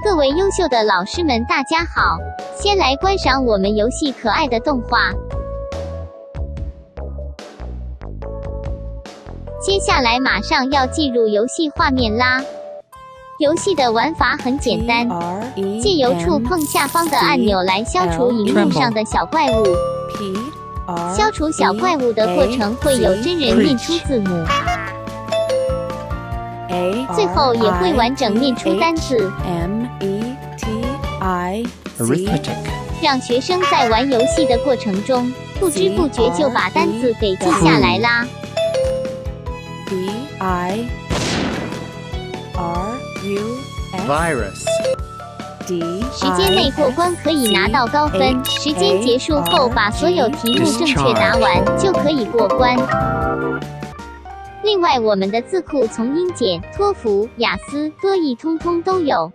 各位優秀的老師們，大家好！先來觀賞我們遊戲可愛的動畫。接下來馬上要進入遊戲畫面啦。遊戲的玩法很簡單，借由觸碰下方的按鈕來消除螢幕上的小怪物。消除小怪物的過程會有真人念出字母，最後也會完整念出單字。 Arithmetic. 讓學生在玩遊戲的過程中，不知不覺就把單字給記下來啦。 B I R U S Virus. D 時間內過關可以拿到高分，時間結束後把所有題目正確答完就可以過關。另外，我們的字庫從英檢、托福、雅思、多益通通都有。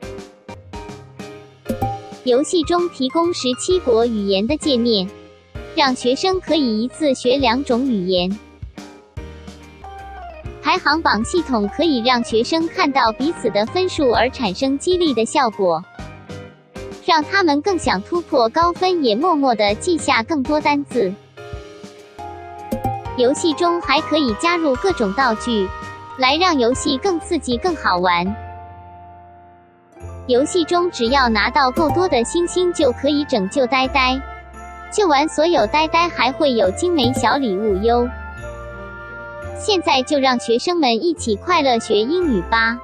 遊戲中提供17國語言的界面，讓學生可以一次學兩種語言。排行榜系統可以讓學生看到彼此的分數而產生激勵的效果，讓他們更想突破高分，也默默地記下更多單字。遊戲中還可以加入各種道具，來讓遊戲更刺激、更好玩。遊戲中只要拿到夠多的星星，就可以拯救呆呆。救完所有呆呆，還會有精美小禮物喲。現在就讓學生們一起快樂學英語吧。